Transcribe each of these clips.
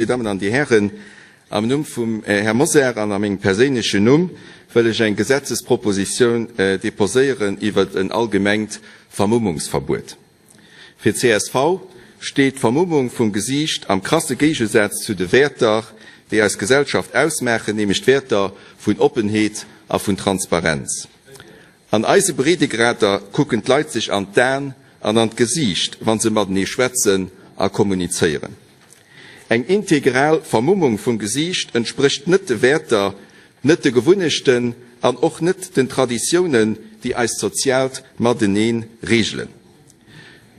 Dir Dammen an Dir Hären, am Numm vum Här Mosar an a mengem perséinlechen Numm wëll ech eng Gesetzespropositioun deposéieren iwwert en allgemengt Vermummungsverbuet. Fir csv steet d'Vermummung vum Gesiicht am krasse Géigesaz zu de Wäerter, déi eis Gesellschaft ausmaachen, nämlech d'Wäerter vun Oppenheet a vun Transparenz. An eise Breedegrader kucken d'Leit sech an d'Aen an an d'Gesiicht, wa se matenee schwätzen a kommunizéieren. Eng integral Vermummung vum Gesiicht entsprécht net de Wäerter, net de Gewunnechten an och net den Traditiounen, déi eist soziaalt Matenee reegelen.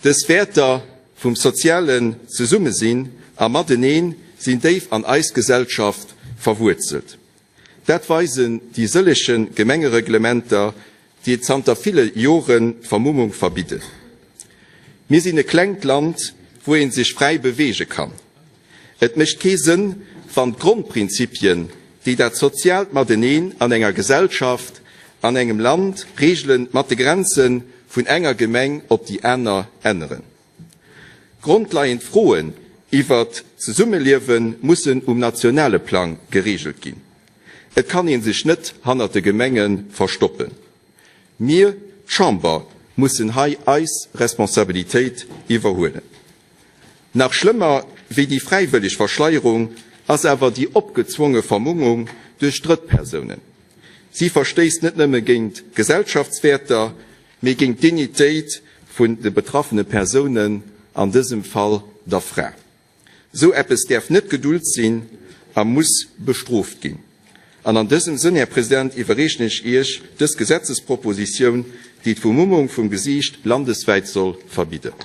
Dës Wäerter vum sozialen Zesummesinn a Matenee sinn déif an eis Gesellschaft verwuerzelt. Dat weisen déi sëllege Gemengereglementer, déi zanter ville Joren d'Vermummung verbidden. Mir sinn e klengt Land, wou ee sech fräi beweege kann. Et mécht kee Sënn, wann d'Grondprinzipien, déi dat soziaalt Mateneen an enger Gesellschaft, an engem Land reegelen, mat de Grenze vun enger Gemeng op déi aner änneren. Grondleiend Froen iwwert d'Zesummeliewe mussen um nationale Plang gereegelt ginn. Et kann ee sech net hannert de Gemenge verstoppen. Mir, d'Chamber, mussen hei eis Responsabilitéit iwwerhuelen. Nach schlëmmer wéi déi fräiwëlleg Verschleierung ass awer déi opgezwonge Vermummung duerch Drëttpersounen. Si verstéisst net nëmme géint Gesellschaftswäerter, mee géint d'Dignitéit vun de betraffene Persounen, an dësem Fall der Fra. Esou eppes däerf net gedult sinn a muss bestrooft ginn. An an dësem Sënn, Här President, iwwerreechen ech Iech dës Gesetzespropositioun, déi d'Vermummung vum Gesiicht landeswäit soll verbidden.